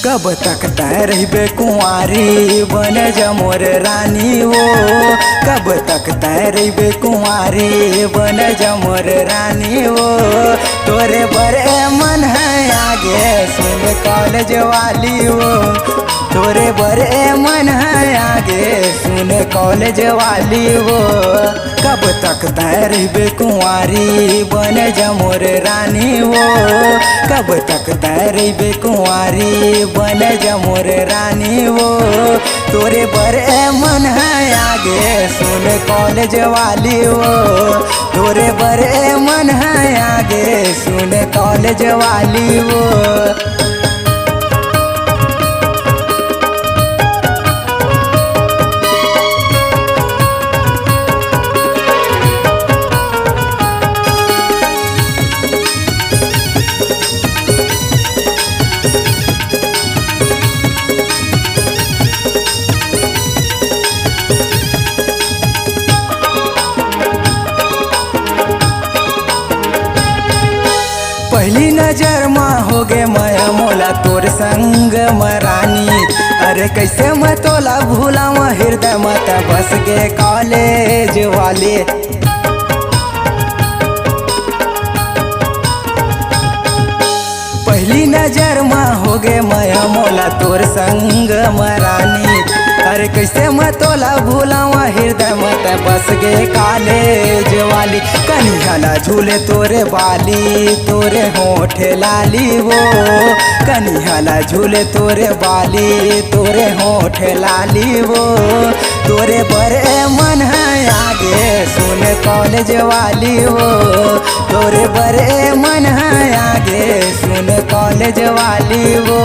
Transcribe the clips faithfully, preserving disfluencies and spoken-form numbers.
कब तक तैं रहिबे कुंवारी, बन जा मोर रानी वो। कब तक तैं रहिबे कुंवारी, बन जा मोर रानी वो। तोरे बर ए मन है आगे, सुन कॉलेज वाली वो। तोरे बर ए मन है आगे, सुन कॉलेज वाली वो। कब तक तैं रहिबे कुंवारी, बन जा मोर रानी वो। कब तक तैं रहिबे कुंवारी, बन जा मोर रानी वो। तोरे बर ए मन है आगे, सुन कॉलेज वाली वो। तोरे बर ए मन है आगे, सुन कॉलेज वाली वो। पहली नजर मा होगे मया मोला तोर संग म रानी। अरे कैसे मैं तोला भुलावा, हृदय म त बस गे कॉलेज वाली। पहली नजर मा होगे मया मोला तोर संग म रानी। अरे कैसे मैं तोला भुलावा, हृदय म त बस गे कॉलेज वाली। कनिहा ला झूले तोरे बाली, तोरे होठ लाली वो। कनिहा ला झूले तोरे बाली, तोरे होठ लाली वो। तोरे बर ए मन है आगे, सुन कॉलेज वाली वो। तोरे बर ए मन है आगे, सुन कॉलेज वाली वो।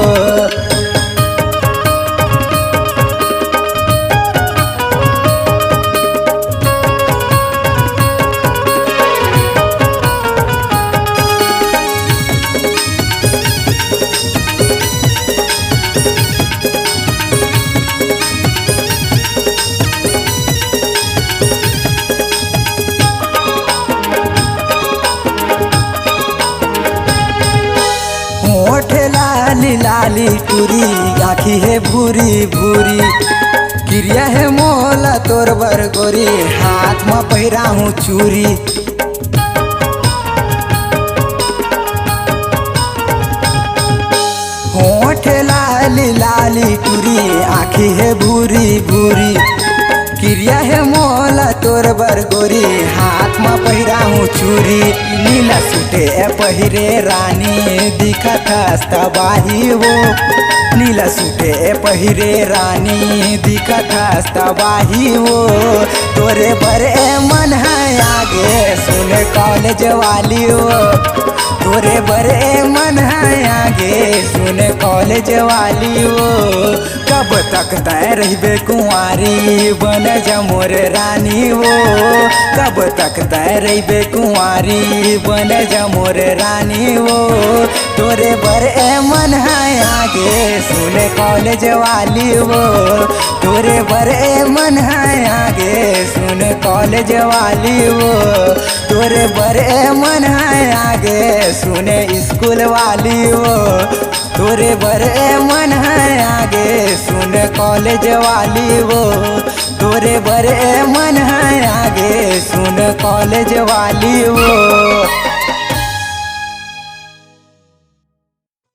होठ लाली लाली टूरी, आँखी हे भूरी भूरी। किरिया हे मोला तोर बर गोरी, हाथ म पहिराहूँ चूरी। होठ लाली लाली टूरी, आँखी हे भूरी भूरी। किरिया हे मोला तोर बर गोरी, हाथ म पहिराहूँ चूरी। नीला सूटे ए पहिरे रानी, दिखत हस तबाही वो। नीला सूटे ए पहिरे रानी, दिखत हस तबाही वो। तोरे बर ए मन है आगे, सुन कॉलेज वाली वो। तोरे बर ए मन है आगे, सुन कॉलेज वाली वो। कब तक तैं रहिबे कुंवारी, बन जा मोर रानी वो। कब तक तैं रहिबे कुंवारी, बन जा मोर रानी वो। तोरे बर ए मन है आगे, सुन कॉलेज वाली वो। तोरे बर ए मन है आगे, सुन कॉलेज वाली वो। तोरे बर ए मन है आगे, सुन स्कूल वाली वो। तोरे बर ए मन है आगे, सुन कॉलेज वाली वो। तोरे बर ए मन है आगे, सुन कॉलेज वाली वो।